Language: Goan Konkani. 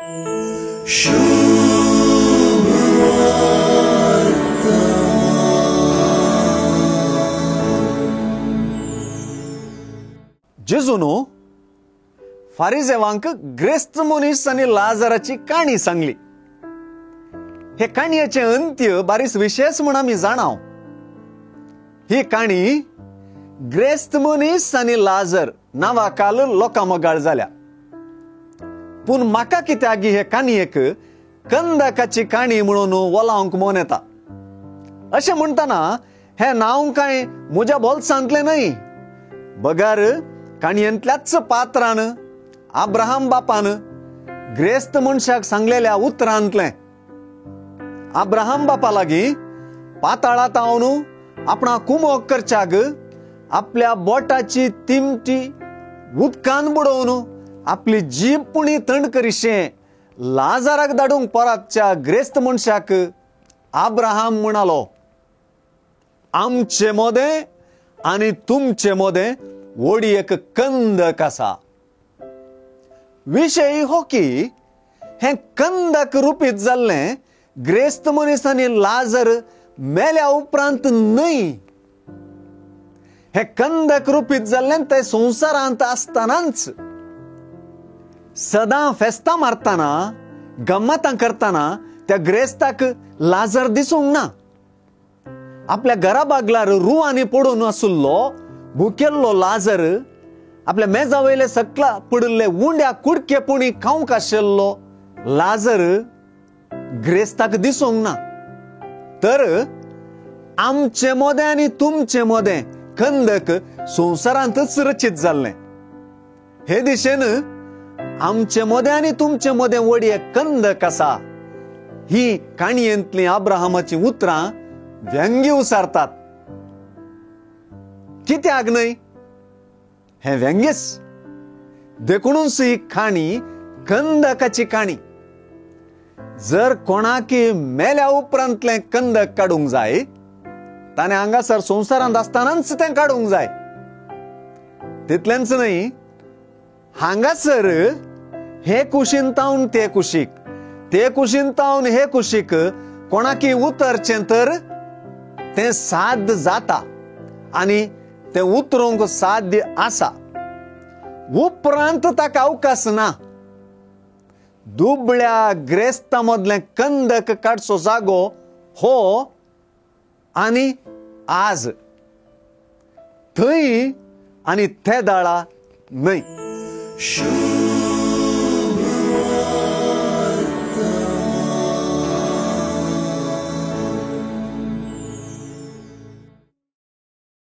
जेजून फारिजेवांक ग्रेस्त मनीस आनी लाजराची काणी सांगली. हे काणयेचें अंत्य बारीस विशेश म्हूण आमी जाणाव. ही काणी ग्रेस्त मनीस आनी लाजर नांवाखाल लोकां मोगाळ जाल्या. पूण म्हाका कित्याक हे काणयेक कंदकाची काणी म्हणून वलावंक मन येता. अशें म्हणटना हें नांव कांय म्हज्या बोल्सांतलें न्हय, बगर काणयेंतल्याच पात्रान आब्राहाम बापान ग्रेस्त मनशाक सांगलेल्या उतरांतलें. आब्राहाम बापा लागीं पाताळांत हांव आपणा कुमोक करच्याक आपल्या बोटाची तिमटी उदकान बुडोवन आपली जीब पुणी थंड करिशें लाजाराक धाडूंक परतच्या ग्रेस्त मनशाक आब्राहाम म्हणालो, आमचे मोदें आनी तुमचे मोदें व्हडी एक कंदक आसा. विशय हो की हें कंदक रुपीत जाल्लें ग्रेस्त मनीस आनी लाजर मेल्या उपरांत न्हय. हें कंदक रुपीत जाल्लें तें संवसारांत आसतनाच. सदां फेस्तां मारतना गम्मतां करतना त्या ग्रेस्ताक लाजर दिसूंक ना. आपल्या घरा बागलार रुवांनी पडून आशिल्लो भुकेल्लो लाजर आपल्या मेजा वयले सकला पडिल्ले उंड्या कुडके पुणी खावंक आशिल्लो लाजर ग्रेस्ताक दिसूंक ना. तर आमचे मोदें आनी तुमचे मोदें कंदक संवसारांतच रचीत जाल्लें. हे दिशेन आमचे मोदें आनी तुमचे मोदें व्हडी एक कंदक आसा ही काणयेंतलीं आब्राहामाचीं उतरां व्यंग्य उसारतात. कित्याक न्हय हें व्यंग्यच. देखूनच ही काणी कंदकाची काणी. जर कोणाकी मेल्या उपरांतलें कंदक काडूंक जाय ताणें हांगासर संवसारांत आसतनाच तें काडूंक जाय. तितलेंच न्हय, हांगासर हे कुशीन तावन ते कुशीक, ते कुशीन तावन हे कुशीक कोणाकी उतरचें तर तें साध्य जाता आनी तें उतरूंक साध्य आसा. उपरांत ताका अवकाश ना. दुबळ्या ग्रेस्ता मदलें कंदक काडचो जागो हो आनी आज, थंय आनी ते दाळा न्हय.